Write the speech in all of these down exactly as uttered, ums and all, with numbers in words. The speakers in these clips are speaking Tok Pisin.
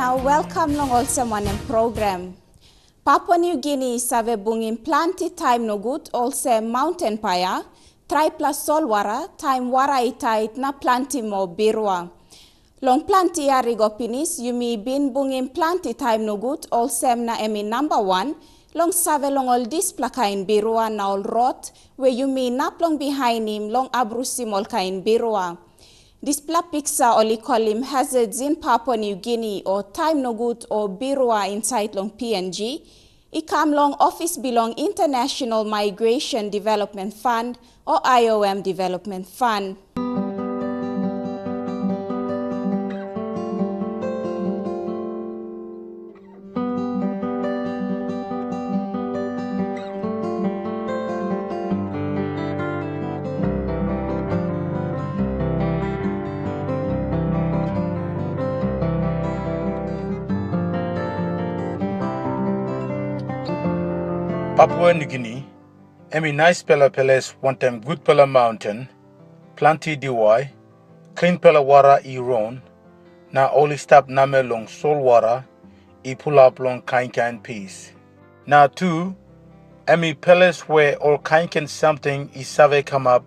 Na welkam long olsem wanem program. Papua Niugini i save bungim planti taim nogut olsem maunten paia, traipela solwara, taim wara i tait na planti moa birua. Long planti yia i go pinis, yumi bin bungim planti taim nogut olsem na em i namba wan long save long ol dispela kain birua na ol rot we yumi inap long bihainim long abrusim ol kain birua. Dispela piksa ol i kolim hazards in Papua Niugini o taim nogut o birua insait long P N G, i kam long ofis bilong International Migration Development Fund o I O M Development Fund. Papua Niugini, em i naispela ples wantaim gutpela maunten, planti diwai, klinpela wara i ron, na ol i stap namel long solwara i pulap long kain kain pis. Na tu, em i ples we ol kain kain samting i save kamap,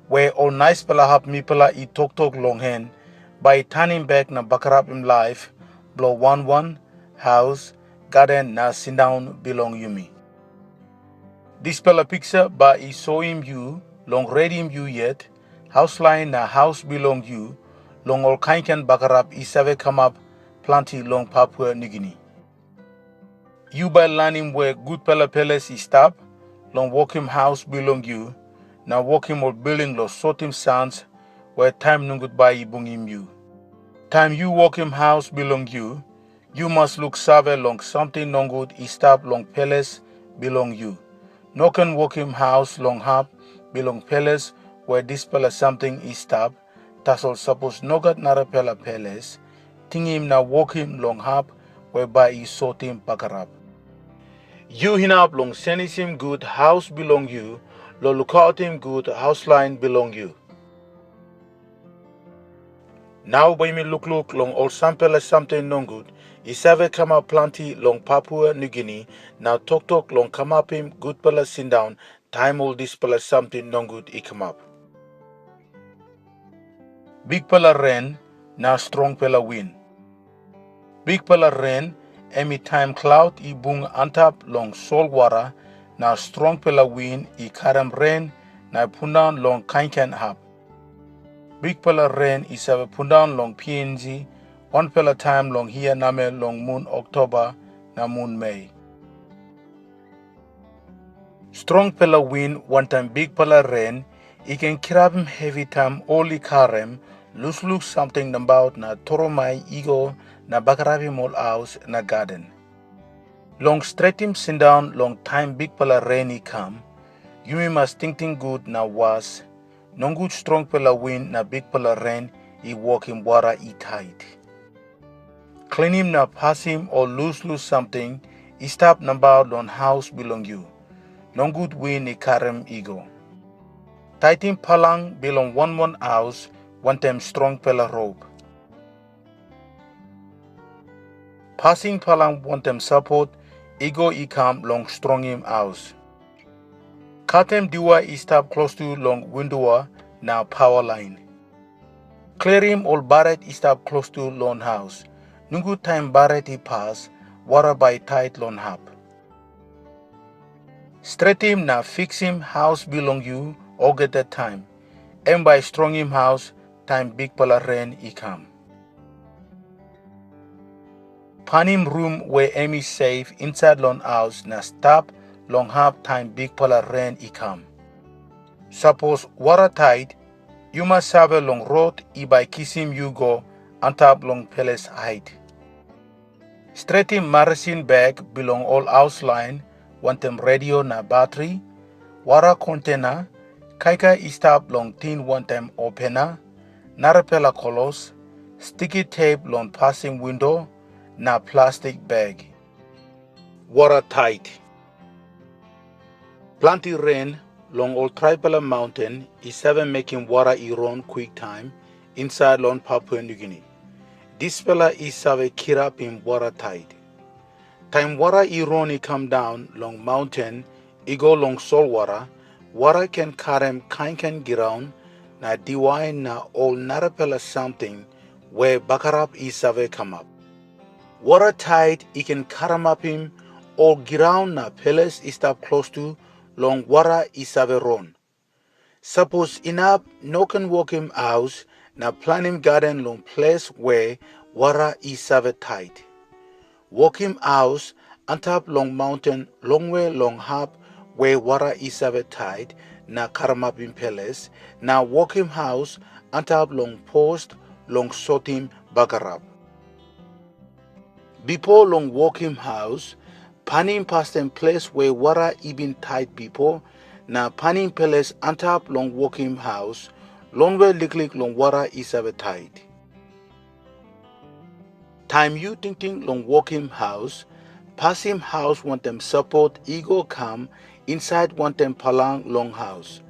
we ol naispela hap mipela i toktok long en, bai i tanim bek na bagarapim laip bilong wan wan, haus, gaden na sindaun bilong yumi. Dispela piksa bai i soim yu long redim yu yet, haus lain na haus bilong yu, long ol kain kain bagarap i save kamap planti long Papua Niugini. Yu bai lanim we gutpela ples i stap long wokim haus bilong yu, na wokim ol bilding long sotim sans we taim nogut bai i bungim yu. Taim yu wokim haus bilong yu, yu mas luksave long samting nogut i stap long ples bilong yu. No ken wokim haus long hap bilong ples we dispela samting i stap, tasol sapos nogat narapela ples, tingim na wokim long hap we bai i sotim bagarap. Yu inap long senisim gut haus bilong yu, long lukautim gut haus lain bilong yu. Nau bai mi lukluk long ol sampela samting nogut i save kamap planti long Papua Niugini, na toktok long kamapim gutpela sindaun taim ol dispela samting nogut i kamap. Bikpela ren na strongpela win. Bikpela ren, em i taim klaut i bung antap long solwara, na strongpela win i karim ren na i pundaun long kain kain hap. Bikpela ren i save pundaun long P N G wanpela taim long hia namel long mun Oktoba na mun Mei. Strongpela win wantaim bikpela ren i ken kirapim hevi taim ol i karim luslus samting nabaut na tromoi i go na bagarapim ol haus na gaden. Long stretim sindaun long taim bikpela ren i kam, yumi mas tingting gut na was, nogut strongpela win na bikpela ren i wokim wara i tait. Klinim na pasim ol luslus samting i stap nabaut long haus bilong yu, nogut win i karim i go. Taitim palang bilong wan wan haus wantaim strongpela rop. Pasim palang wantaim sapot i go i kam long strongim haus. Katim diwai i stap klostu long windua na paua lain. Klirim ol baret i stap klostu long haus. Nogut taim baret i pas, wara bai i tait long hap. Stretim na fiksim haus bilong yu olgeta taim. Em bai i strongim haus taim bikpela ren i kam. Panim rum we em i seif insait long haus na stap long hap taim bikpela ren i kam. Sapos wara tait, yu mas save long rot i bai kisim yu go antap long ples hait. Stretim marasin bek bilong ol haus lain, wantaim redio na batri, wara kontena, kaikai i stap long tin wantaim opena, narapela klos, stiki tep long pasim windo, na plastik bek. Wara tait. Planti ren long ol traipela maunten i save mekim wara i ron kwiktaim insait long Papua Niugini. Dispela i save kirapim wara tait. Taim wara i ron i kam daun long maunten i go long solwara, wara ken karim kainkain graun na diwai na ol narapela samting we bagarap i save kamap. Wara tait i ken karamapim ol graun na ples i stap klostu long wara i save ron. Sapos inap, no ken wokim haus na planim gaden long ples we wara i save tait. Wokim haus antap long maunten longwe long hap we wara i save tait na karamapim ples, na wokim haus antap long pos long sotim bagarap. Bipo long wokim haus, panim pastaim ples we wara i bin tait bipo, na panim ples antap long wokim haus, longwe liklik long wara i save tait. Taim yu tingting long wokim haus, pasim haus wantaim sapot i go kam insait wantaim palang long haus.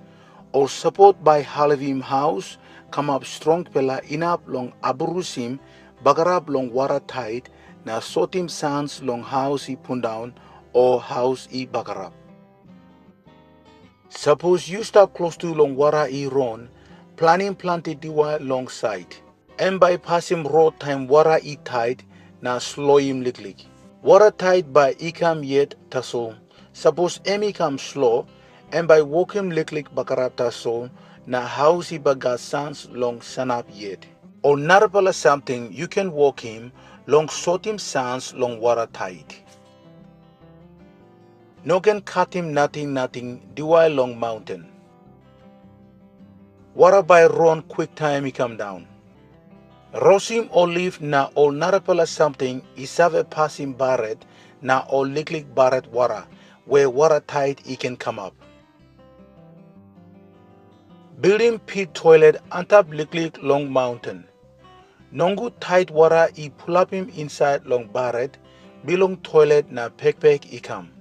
Ol sapot bai helpim haus kamap strongpela inap long abrusim bagarap long wara tait na sotim sans long haus i pundaun o haus i bagarap. Sapos yu stap klostu long wara i ron, planim planti diwai long sait. Em bai i pasim rot taim wara i tait na sloim liklik. Wara tait bai i kam yet tasol, sapos em i kam slo, em bai i wokim liklik bagarap tasol, na haus i bai gat sans long sanap yet. Ol narapela samting yu ken wokim long sotim sans long wara tait. No ken katim nating nating diwai long maunten. Wara bai i ron kwiktaim i kam daun. Rosim oliv na ol narapela samting i save pasim baret na ol liklik baret wara, we wara tait i ken kamap. Bildim pit toilet antap liklik long maunten. Nogut tait wara i pulapim insait long baret bilong toilet na pekpek i kam.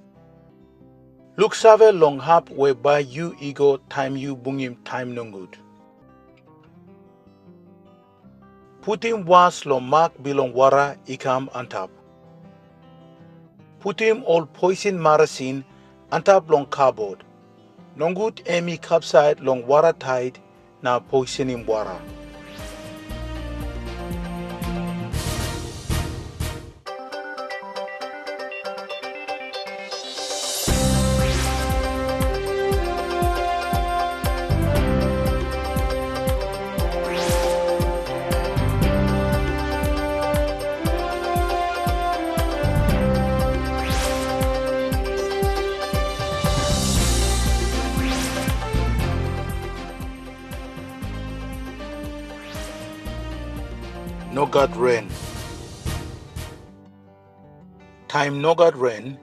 Luksave long hap we bai yu i go taim yu bungim taim nogut. Putim was long mak bilong wara i kam antap. Putim ol poisin marasin antap long kabot. Nogut em i kapsait long wara tait na poisinim wara. No gat ren. Taim no gat ren,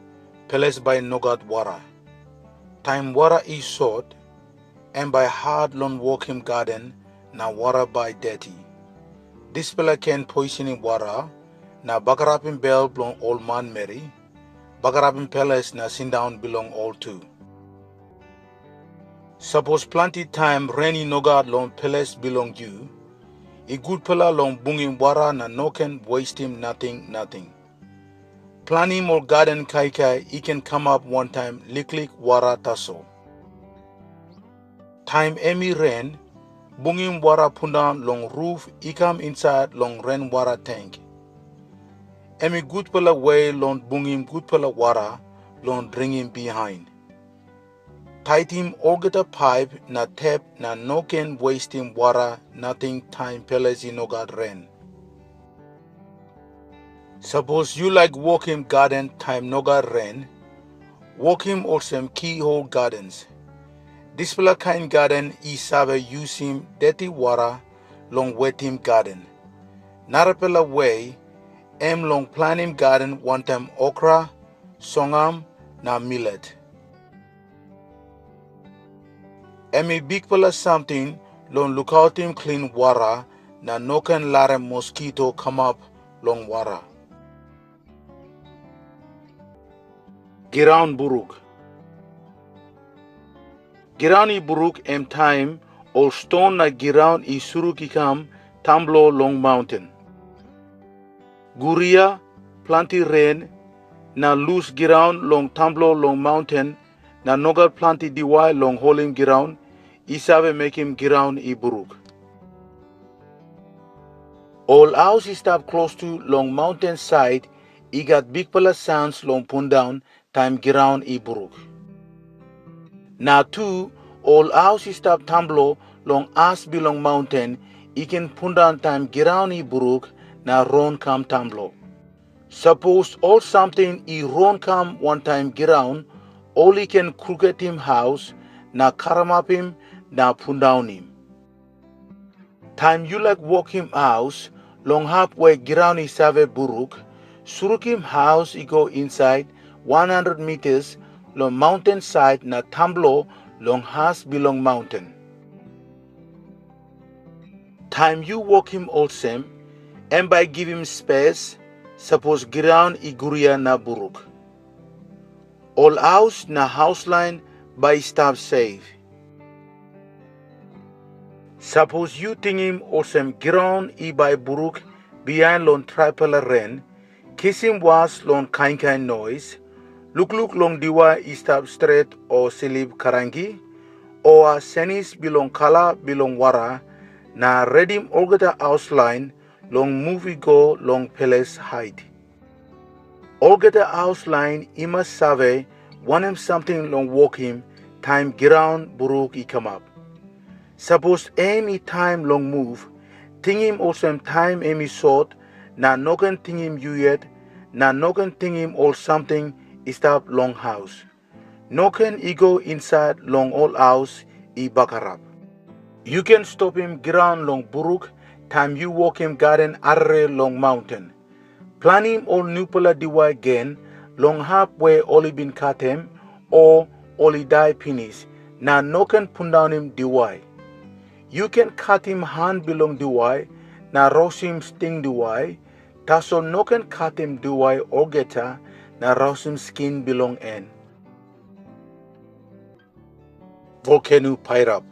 ples bai no gat wara. Taim wara i sot, em bai hat long wokim gaden na wara bai deti. Dispela ken poisinim wara na bagarapim bel bilong ol manmeri, bagarapim ples na sindaun bilong ol tu. Sapos planti taim ren i no gat long ples bilong yu, i gutpela long bungim wara na no ken westim nating nating. Planim ol gaden kaikai i ken kamap wantaim liklik wara tasol. Taim em i ren, bungim wara pundaun long ruf i kam insait long renwara tank. Em i gutpela we long bungim gutpela wara long dringim bihain. Taitim olgeta paip na tep na no ken westim wara nating taim ples i no gat ren. Sapos yu laik wokim gaden taim no gat ren, wokim olsem kihol gadens. Dispela kain gaden i save yusim deti wara long wetim gaden. Narapela we, em long planim gaden wantaim okra, songam, na milet. Em i bikpela samting long lukautim klin wara na no ken larim moskito kamap long wara. Graun bruk. Graun i bruk em taim ol ston na graun i suruk i kam tamblo long maunten. Guria, planti ren, na lus graun long tamblo long maunten, na no gat planti diwai long holim graun, i save mekim graun i bruk. Ol haus i stap klostu long maunten sait i gat bikpela sans long pundaun taim graun i bruk. Na tu, ol haus i stap tamblo long as bilong maunten i ken pundaun taim graun i bruk na ron kam tamblo. Sapos ol samting i ron kam wantaim graun, ol i ken kruketim haus na karamapim na pundaunim. Taim yu laik wokim haus long hap we graun i save bruk, surukim haus i go insait wan handret mitas long maunten sait na tamblo long as bilong maunten. Taim yu wokim olsem, em bai givim spes, sapos graun i guria na bruk. Ol haus na haus lain bai i stap seif. Sapos yu tingim olsem graun i bai bruk bihain long traipela ren, kisim was long kain kain nois, lukluk long diwai i stap stret o slip kranki, o a senis bilong kala bilong wara, na redim olgeta haus lain long muv i go long peles hait. Olgeta haus lain i mas save wanem samting long wokim taim graun bruk i kamap. Sapos em i taim long muv, tingim olsem taim em i sot, na no ken tingim yu yet, na no ken tingim ol samting i stap long haus. No ken i go insait long ol haus i bagarap. Yu ken stopim graun long bruk taim yu wokim gaden arere long maunten. Planim ol nupela diwai gen long hap we ol i bin katem, o ol i dai pinis, na no ken pundaunim diwai. Yu ken katim han bilong diwai na rausim sting diwai, tasol no ken katim diwai olgeta na rausim skin bilong en. Volkeno pairap.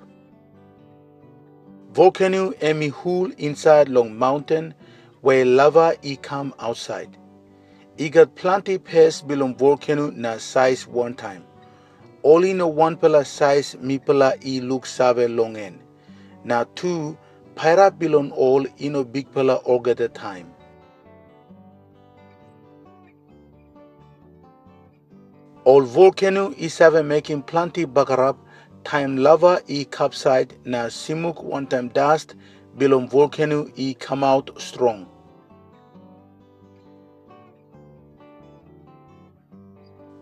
Volkeno em i hul insait long maunten we lava i kam ausait. I gat planti pes bilong volkeno na sais wantaim. Ol i no wanpela sais mipela i luksave long en. Na tu, pairap bilong ol i no bikpela olgeta taim. Ol volkeno i save mekim planti bagarap taim lava i kapsait na simuk wantaim das bilong volkeno i kamaut strong.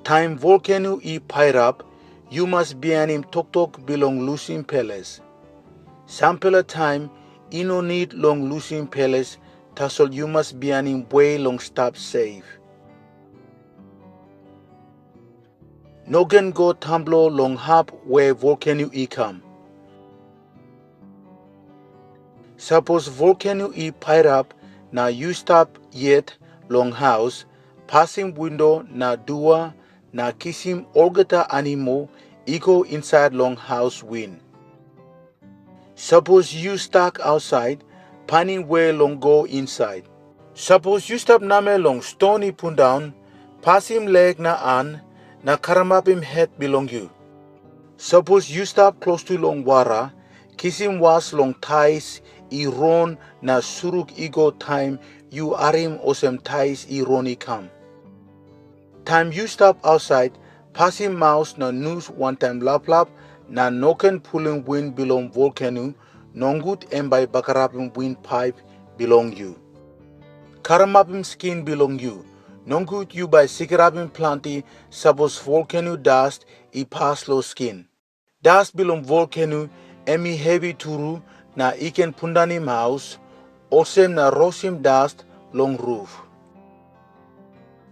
Taim volkeno i pairap, yu mas bihainim toktok bilong lusim peles. Sampela taim i no nid long lusim peles, tasol yu mas bihainim we long stap seif. No ken go tamblo long hap we volkeno i kam. Sapos volkeno i pairap na yu stap yet long haus, pasim windo na dua na kisim olgeta animal i go insait long haus win. Sapos yu stak ausait, painim we long go insait. Sapos yu stap namel long ston i pundaun, pasim lek na han, na karamapim het bilong yu. Sapos yu stap klostu long wara, kisim was long tais i ron na suruk i go taim yu harim olsem tais i ron i kam. Taim yu stap ausait, pasim maus na nus wantaim laplap, na no ken pulim win bilong volkeno, nogut em bai i bagarapim win paip bilong yu. Karamapim skin bilong yu, nogut yu bai sikirapim planti, sapos volkeno das i pas long skin. Das bilong volkeno em i hevi tru na i ken pundanim haus, olsem na rosim das long ruf.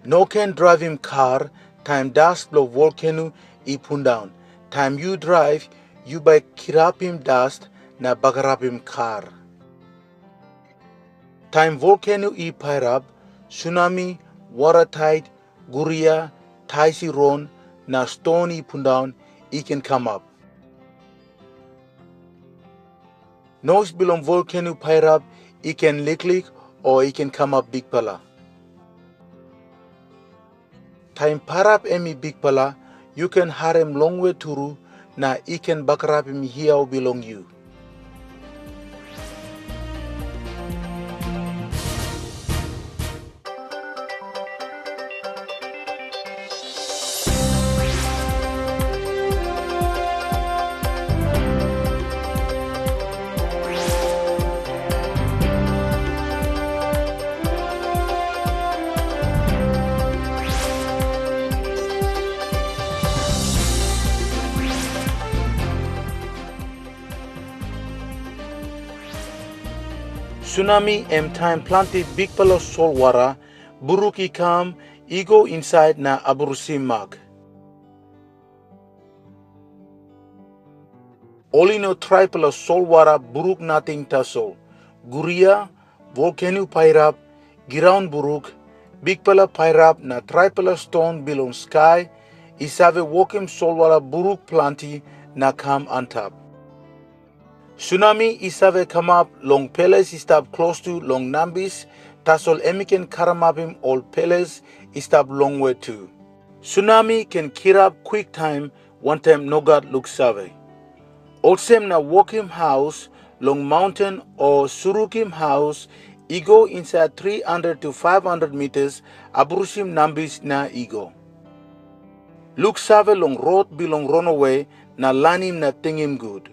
No ken draivim kar taim das bilong volkeno i pundaun. Taim yu draiv, yu bai kirapim das na bagarapim kar. Taim volkeno i pairap, sunami, waratait, guria, tais i ron, na ston i pundaun, i ken kamap. Nois bilong volkeno pairap i ken liklik o i ken kamap bikpela. Taim pairap em i bikpela, yu ken harim longwe tru, na i ken bagarapim yau bilong yu. Sunami em taim planti bikpela solwara bruk i kam i go insait na abrusim mak. Ol i no traipela solwara bruk nating tasol. Guria, volkeno pairap, graun bruk, bikpela pairap na traipela ston bilong skai i save wokim solwara bruk planti na kam antap. Sunami i save kamap long ples i stap klostu long nambis, tasol em i ken karamapim ol ples i stap longwe tu. Sunami ken kirap kwiktaim wantaim no gat luksave. Olsem na wokim haus long maunten o surukim haus i go insait three hundred to five hundred mitas, abrusim nambis na i go. Luksave long rot bilong ranawe na lainim na tingim gut.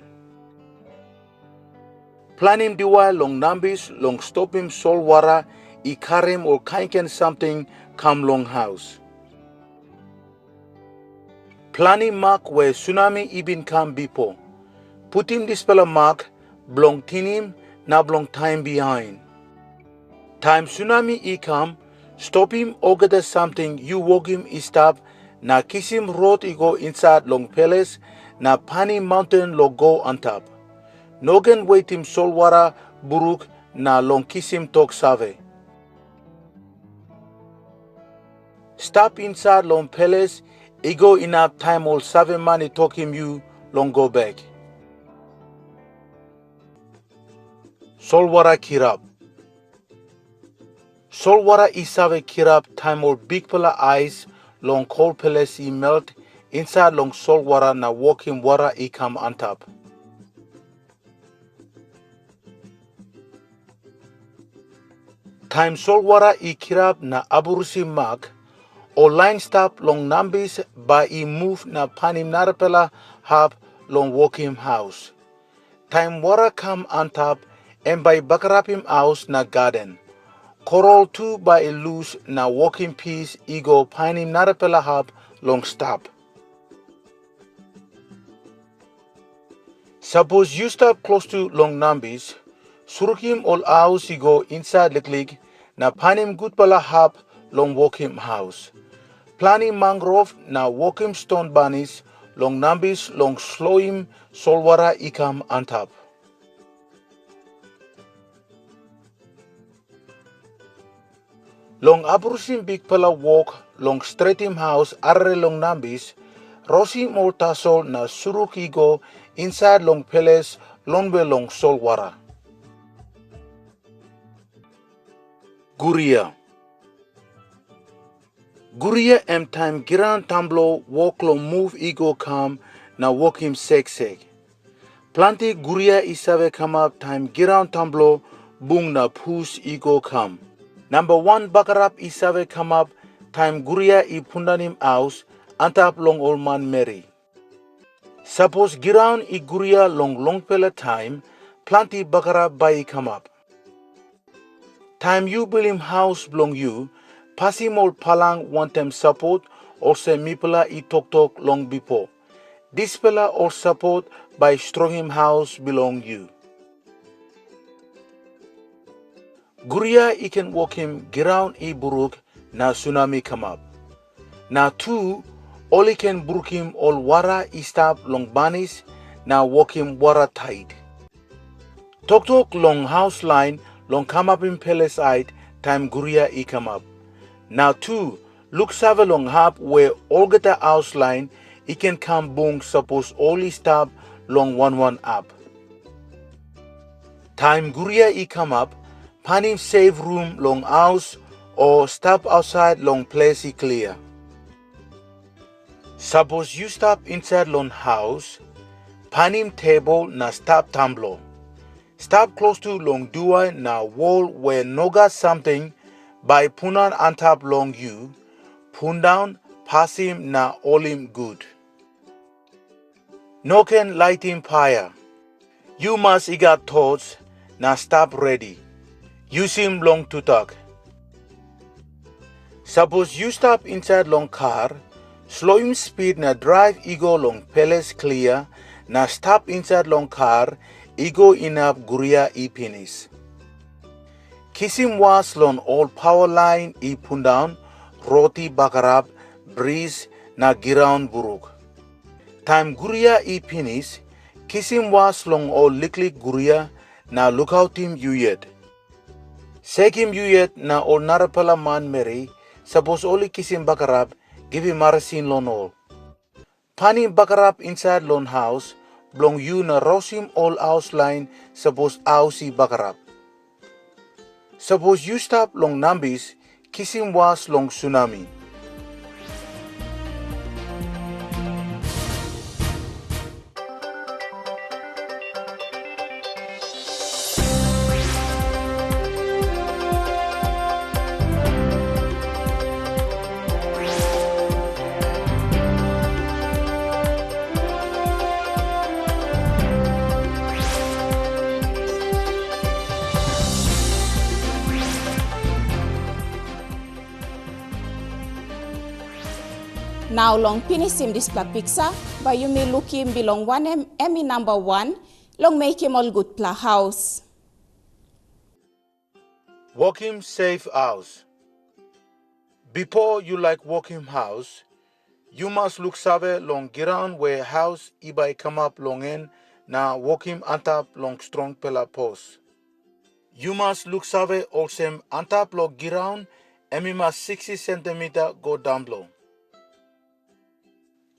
Planim diwai long nambis long stopim solwara i karim ol kain kain samting kam long haus. Planim mak we sunami i bin kam bipo. Putim dispela mak bilong tingim na bilong taim bihain. Taim sunami i kam, stopim olgeta samting yu wokim i stap, na kisim rot i go insait long ples, na painim maunten long go antap. No ken wetim solwara bruk na long kisim tok save. Stap insait long ples i go inap taim ol saveman i tokim yu long go bek. Solwara kirap. Solwara i save kirap taim ol bikpela ais long kol ples i melt insait long solwara na wokim wara i kam antap. Taim solwara i kirap na abrusim mak, ol lain stap long nambis bai i muv na painim narapela hap long wokim haus. Taim wara kam antap, em bai i bagarapim haus na gaden. Korol tu bai i lus na wokim pis i go painim narapela hap long stap. Sapos yu stap klostu long nambis, surukim ol haus i go insait liklik na painim gutpela hap long wokim haus. Planim mangrov na wokim ston banis long nambis long sloim solwara i kam antap. Long abrusim bikpela wok long stretim haus arere long nambis, rosim ol tasol na suruk i go insait long ples longwe long solwara. Guria. Guria em taim graun tambulo wok long muv i go kam na wokim seksek. Planti guria i save kamap taim graun tambulo bung na pus i go kam. Namba wan bagarap i save kamap taim guria i pundanim haus antap long ol manmeri. Sapos graun i guria long longpela taim, planti bagarap bai i kamap. Taim yu bilim haus bilong yu, pasim ol palang wantaim sapot, olsem mipela i toktok long bipo. Dispela ol sapot bai i strongim haus bilong yu. Guria i ken wokim graun i bruk na sunami kamap. Na tu, ol i ken brukim ol wara i stap long banis na wokim wara tait. Toktok long haus lain long kamapim ples hait taim guria i kamap. Na tu, luksave long hap we olgeta haus lain i ken kam bung sapos ol i stap long wan wan hap. Taim guria i kamap, painim seif rum long haus o stap ausait long ples i klia. Sapos yu stap insait long haus, painim tebol na stap tamplo. Stap klostu long dua na wol we no gat samting bai pundaun antap long yu, pundaun, pasim na holim gut. No ken laitim paia. Yu mas i gat torch na stap redi. Yusim long tudak. Sapos yu stap insait long kar, sloim spid na draiv i go long ples klia, na stap insait long kar i go inap guria i pinis. Kisim was long ol paua lain i pundaun, rot i bagarap, bris, na graun bruk. Taim guria i pinis, kisim was long ol liklik guria na lukautim yu yet. Sekim yu yet na ol narapela manmeri, sapos ol i kisim bagarap, givim marasin long ol. Painim bagarap insait long haus bilong yu na rausim ol haus lain sapos haus i bagarap. Sapos yu stap long nambis, kisim was long sunami. Nau long pinisim dispela piksa, bai yumi lukim bilong wanem em i namba wan long mekim ol gutpela haus. Wokim seif haus. Bipo yu laik wokim haus, yu mas luksave long graun we haus i bai kamap long en na wokim antap long strongpela pos. Yu mas luksave olsem antap long graun em i mas sixty sentimita go daunblo.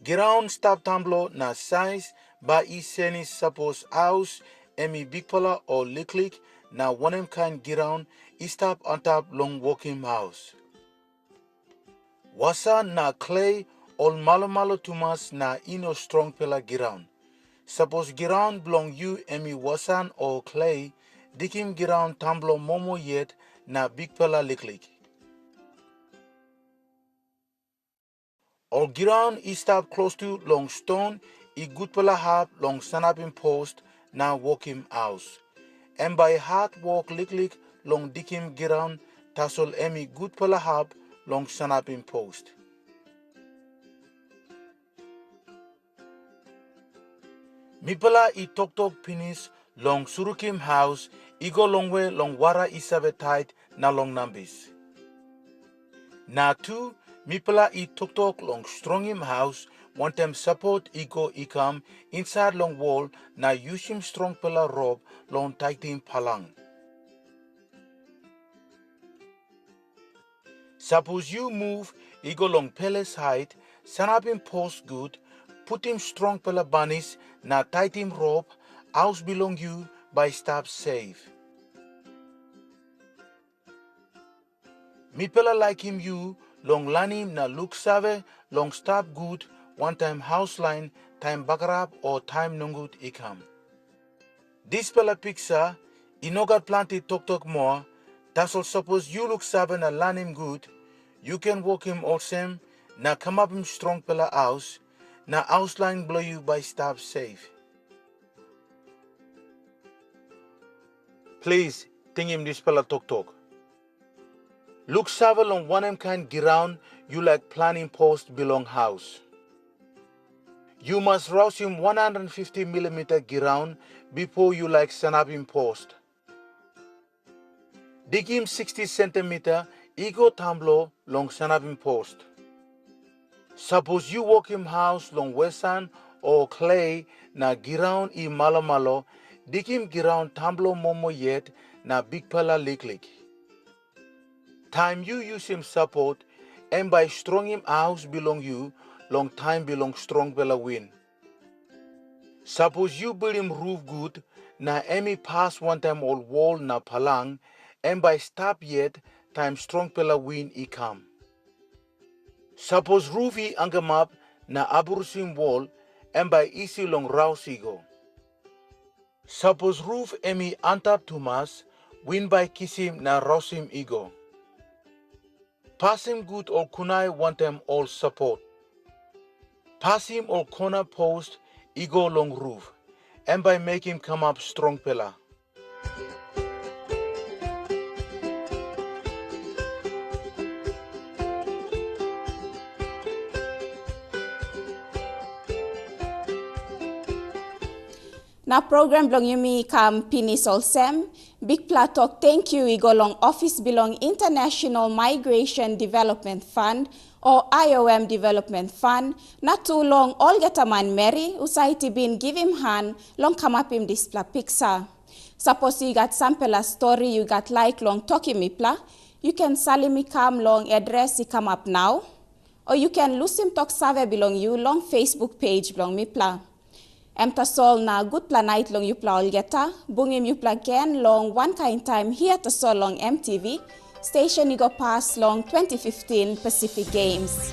Graun stap tamplo na sais bai i senis sapos haus em i bikpela o liklik na wanem kain graun i stap antap long wokim haus. Wasan na kle ol malomalo tumas na i no strongpela graun. Sapos graun bilong yu em i wasan o kle, dikim graun tamplo momo yet na bikpela liklik. Ol graun i stap klostu long ston i gutpela hap long sanapim pos na wokim haus. Em bai hat wok liklik long dikim graun, tasol em i gutpela hap long sanapim pos. Mipela i toktok pinis long surukim haus i go longwe long wara i save tait na long nambis. Na tu, mipela i toktok long strongim haus wantaim sapot i go i kam insait long wol na yusim strongpela rop long taitim palang. Sapos yu muv i go long peles hait, sanapim pos gut, putim strongpela banis na taitim rop, haus bilong yu bai i stap seif. Mipela laikim yu long lanim na luksave long stap gut wantaim haus lain taim bagarap o taim nogut i kam. Dispela piksa i no gat planti toktok moa, tasol sapos yu luksave na lanim gut, yu ken wokim olsem na kamapim strongpela haus, na haus lain bilong yu bai i stap seif. Plis, tingim dispela toktok. Luksave long wanem kain graun yu laik planim pos bilong haus. Yu mas rausim wan handret fifti milimita graun bipo yu laik sanapim pos. Dikim siksti sentimita i go tamplo long sanapim pos. Sapos yu wokim haus long wesan o kle na graun i malomalo, dikim graun tamplo momo yet na bikpela liklik. Taim yu yusim sapot, em bai i strongim haus bilong yu long taim bilong strongpela win. Sapos yu bildim ruf gut na em i pas wantaim ol wol na palang, em bai i stap yet taim strongpela win i kam. Sapos ruf i hangamap na abrusim wol, em bai isi long raus i go. Sapos ruf em i antap tumas, win bai kisim na rausim i go. Pasim gut ol kunai wantaim ol sapot. Pasim ol kona pos i go long ruf, em bai mekim kamap strongpela. Na program bilong yumi i kam pinis olsem, bikpela tok tenkyu i go long ofis bilong International Migration Development Fund, o I O M Development Fund, na tu long olgeta manmeri husat i bin givim han long kamapim dispela piksa. Sapos yu gat sampela stori yu gat laik long tokim mipela, yu ken salim i kam long adres i kamap nau, o yu ken lusim tok save bilong yu long Facebook page bilong mipela. Em tasol na gutpela nait long yupela olgeta, bungim yupela gen long wankain taim hia tasol long M T V, station i go pas long twenty fifteen Pacific Games.